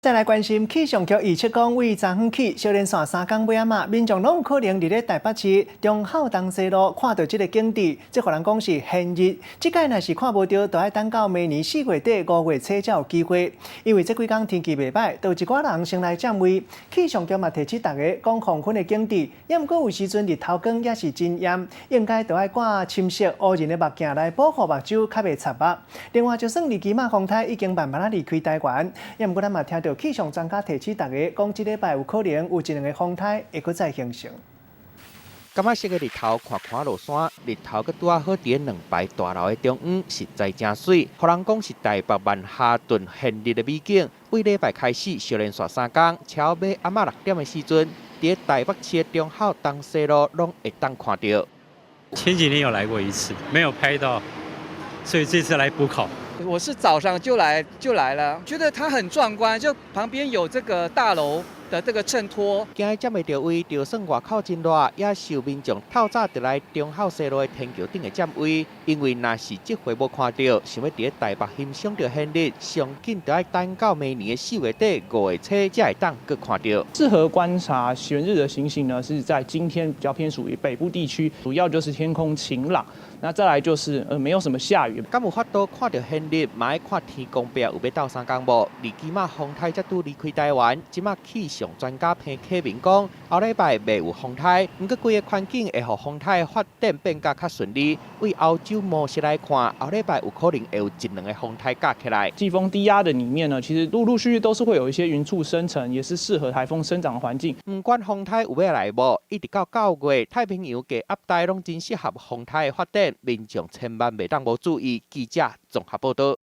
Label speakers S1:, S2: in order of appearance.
S1: 再來關心氣象局預測講，為昨昏起，小連紲三工尾仔嘛，民眾攏有可能佇咧台北市忠孝東西路看著這个景致，這予人講是懸日。這擺若是看無著，就愛等到明年4月底5月初才有機會。因為這幾工天氣袂䆀，就有一寡人先來佔位。氣象局嘛提醒大家，講黃昏的景致，猶毋過有時陣日頭光也是真艷，應該著愛掛深色烏仁的目鏡來保護目睭，較袂插目。另外，就算二期馬風颱已經慢慢仔離開台灣，猶毋過咱嘛聽著氣象專家提醒大家，講這禮拜有可能有一兩个風颱會閣再形成。
S2: 柑仔色的日頭緩緩落山，日頭閣拄仔好佇兩排大樓的中央，實在誠媠。予人講是台北曼哈頓懸日的美景。對禮拜開始，小連紲三工，超尾暗仔6點的時陣，佇台北市的忠孝東西路攏會當看著。
S3: 前幾年有來過一次，沒有拍到，所以這次來補考。
S4: 我是早上就來了，覺得它很壯觀，就旁邊有這個大樓的這個襯托。
S2: 驚佔袂著位，就算外口真熱，也是有民眾透早就來忠孝西路的天橋頂的佔位。因為若是這回無看著，想欲佇台北欣賞著懸日，上緊就愛等到明年的4月底5月初才會當閣看著。
S5: 適合觀察懸日的情形呢，是在今天比較偏屬於北部地區，主要就是天空晴朗。那再來就是沒有什麼下雨。
S2: 敢有法度看著懸日，嘛愛看天公伯有欲鬥相共無？二期馬風颱才拄離開台灣，這馬氣象專家彭啟明講，後禮拜袂有風颱，毋過規个環境會予風颱發展變甲較順利。對歐洲模式來看，後禮拜有可能會有一兩个風颱夾起來。
S5: 季風低壓的裡面呢，其實陸陸續續都是會有一些雲簇生成，也是適合颱風生長的環境。
S2: 毋管風颱有欲來無，一直到9月，太平洋低壓帶攏真適合風颱的發展，民眾千萬袂當無注意。記者綜合報導。